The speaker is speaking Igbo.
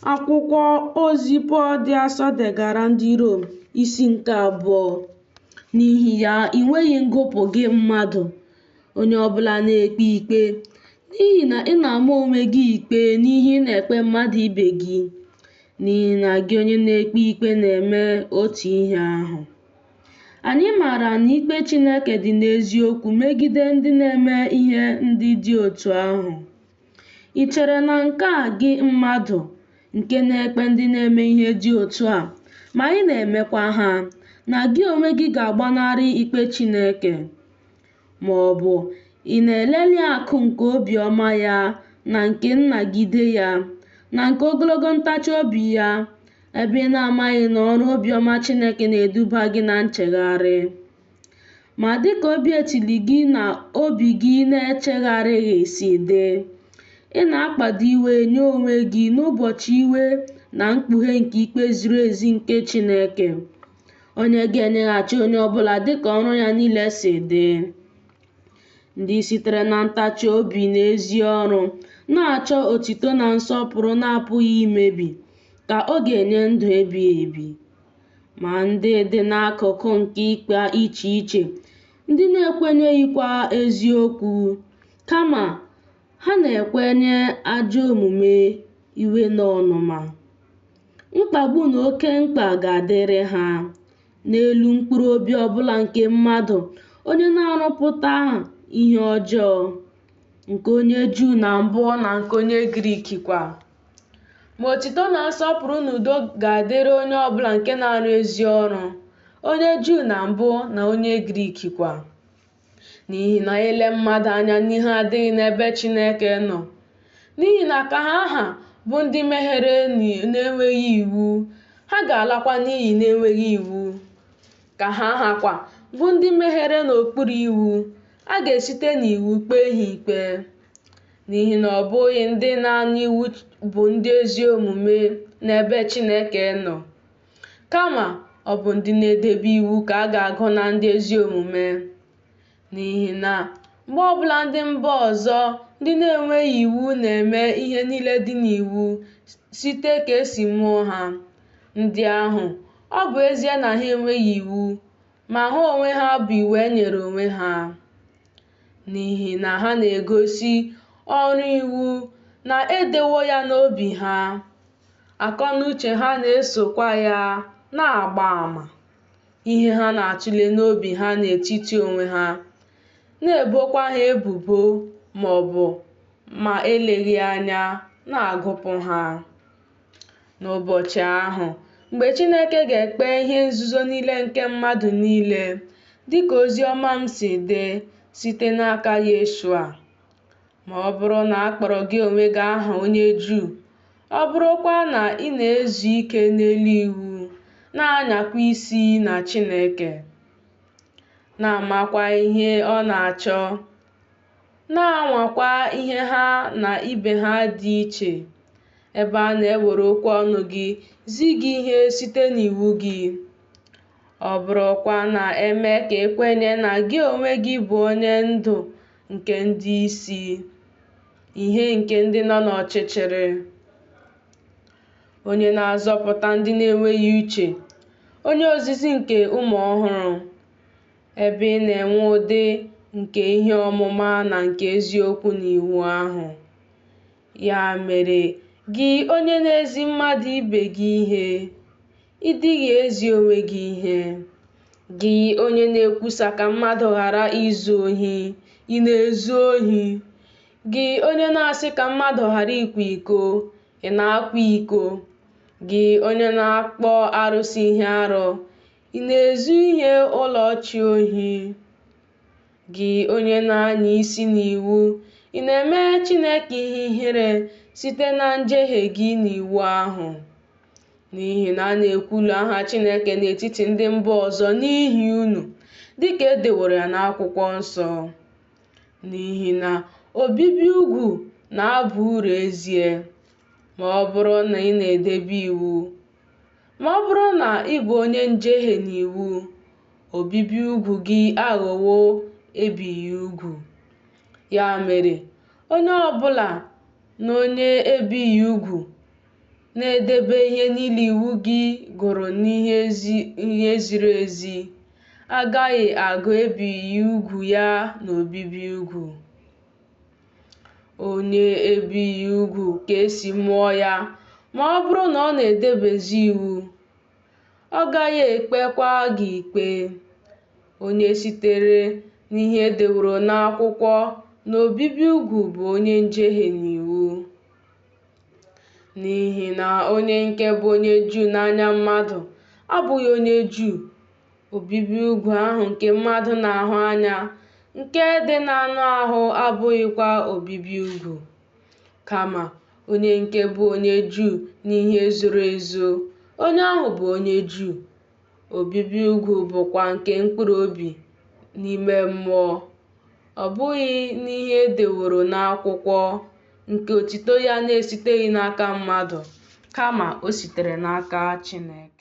Akwụkwọ ozi Pọl dị asọ degara ndị Rom, isi nke 2. N'ihi ya, i nweghị ngọpụ gị mmadụ, onye ọbụla na-ekpe ikpe, n'ihi na ị na-ama onwe gị ikpe n'ihe ị na-ekpe mmadụ ibe gị, n'ihi na gị onye na-ekpe ikpe na-eme otu ihe ahụ. Anyị maara na ikpe Chineke dị n'eziokwu megide ndị na-eme ihe ndị dị otu ahụ. Ị chere na nke a gị mmadụ, nke na-ekpe ndị na-eme ihe dị otu a, ma ị na-emekwa ha, na gị onwe gị ga-agbanarị ikpe Chineke? Ma ọ bụ ị na-elelị akụ nke obiọma ya na nke nnagide ya, na nke ogologo ntachi obi ya, ebe ị na-amaghị na ọrụ obiọma Chineke na-eduba gị na nchegharị? Ma dịka obi etili gị na obi gị na-echegharịghị si dị, ị na-akpado iwe nye onwe gị n'ụbọchị iwe na mkpughe nke ikpe ziri ezi nke Chineke, onye ga-enyeghachi onye ọbụla dịka ọrụ ya niile si dị. Ndị sitere na ntachi obi na ezi ọrụ na-achọ otito na nsọpụrụ na-apụghị imebi ka ọ ga-enye ndụ ebighị ebi. Ma ndị dị n'akụkụ nke ikpe iche iche, ndị na-ekwenyeghịkwa eziokwu, kama ha na-ekwenye ajọ omume, iwe na ọnụma, mkpagbu na oke mkpa ga-adịrị ha, n'elu mkpụrụ obi ọbụla nke mmadụ onye na-arụpụta ihe ọjọọ, nke onye Juu na mbụ na nke onye Grik kwa. Ma otito na nsọpụrụ na udo ga-adịrị onye ọbụla nke na-arụ ezi ọrụ, onye Juu na mbụ na onye Grik kwa. N'ihi na ile mmadụ anya n'ihu adịghị n'ebe Chineke nọ. N'ihi na ka ha ha bụ ndị mehiere na-enweghị iwu, ha ga-alakwa n'iyi na-enweghị iwu. Ka ha ha kwa bụ ndị mehiere n'okpuru iwu, a ga-esite n'iwu kpee ha ikpe. N'ihi na ọ bụghị ndị na-anụ iwu bụ ndị ezi omume n'ebe Chineke nọ, kama ọ bụ ndị na-edebe iwu ka a ga-agụ na ndị ezi omume. N'ihi na mgbe ọbụla ndị mba ọzọ ndị na-enweghị iwu na-eme ihe niile dị n'iwu site ka esi mụọ ha, ndị ahụ, ọ bụ ezie na ha enweghị iwu, ma ha onwe ha bụ iwu e nyere onwe ha. N'ihi na ha na-egosi ọrụ iwu na edewo ya n'obi ha, akọnuche ha na-esokwa ya na-agba ama, ihe ha na-atụle n'obi ha n'etiti onwe ha, na-ebokwa ha ebubo ma ọ bụ ma eleghị anya na-agụpụ ha. N'ụbọchị ahụ, mgbe Chineke ga-ekpe ihe nzuzo niile nke mmadụ niile, dịka ozi ọma m si dị site n'aka Yeshua. Ma ọ bụrụ na a kpọrọ gị onwe gị aha onye Juu, ọ bụrụkwa na ị na-ezu ike n'elu iwu, na-anyakwa isi na Chineke, na-amakwa ihe ọ na-achọ, na-anwakwa ihe ha na ibe ha dị iche, ebe a na-ewere okwu ọnụ gị zi gị ihe site n'iwu gị. Ọ bụrụkwa na eme ka e kwenye na gị onwe gị bụ onye ndu nke ndị isi, ihe nke ndị nọ n'ọchịchịrị, onye na-azọpụta ndị na-enweghị uche, onye ozizi nke ụmụ ọhụrụ, ebe ị na-enwe ụdị nke ihe ọmụma na nke eziokwu n'iwu ahụ. Ya mere, gị onye na-ezi mmadụ ibe gị ihe, ị dịghị ezi onwe gị ihe. Gị onye na-ekwusa ka mmadụ ghara izu ohi, ị na-ezu ohi. Gị onye na-asị ka mmadụ ghara ịkwa iko, ị na-akwa iko. Gị onye na-akpọ arụsị ihe arụ, ị na-ezu ihe ụlọ chi ohi. Gị onye na-anya isi n'iwu, ị na-eme Chineke ihe ihere site na njehie gị n'iwu ahụ. N'ihi na a na-ekwulu aha Chineke n'etiti ndị mba ọzọ n'ihi unu, dịka e deworo ya n'akwụkwọ nsọ. N'ihi na obibi ugwu na-aba uru ezie, ma ọ bụrụ na ị na-edebe iwu. Ma ọ bụrụ na ị bụ onye njehie n'iwu, obibi ugwu gị aghọwo ebighị ugwu. Ya mere, onye ọbụla na onye ebighị ugwu na-edebe ihe niile iwu gị gụrụ n'ihe ziri ezi, agaghị agụ ebighị ugwu ya n'obibi ugwu. Onye ebighị ugwu ka esi mụọ ya, ma ọ bụrụ na ọ na-edebezu iwu, ọ gaghị ekpekwa gị ikpe. Onye sitere n'ihe edeworo n'akwụkwọ na obibi ugwu bụ onye njehie n'iwu. N'ihi na onye nke bụ onye Juu n'anya mmadụ abụghị onye Juu, obibi ugwu ahụ nke mmadụ na-ahụ anya, nke dị n'anụ ahụ abụghịkwa obibi ugwu. Kama onye nke bụ onye Juu n'ihe zoro ezo, onye ahụ bụ onye Juu. Obibi ugwu bụkwa nke mkpụrụ obi n'ime mmụọ, ọ bụghị n'ihe e deworo n'akwụkwọ, nke otuto ya na-esiteghị n'aka mmadụ, kama o sitere n'aka Chineke.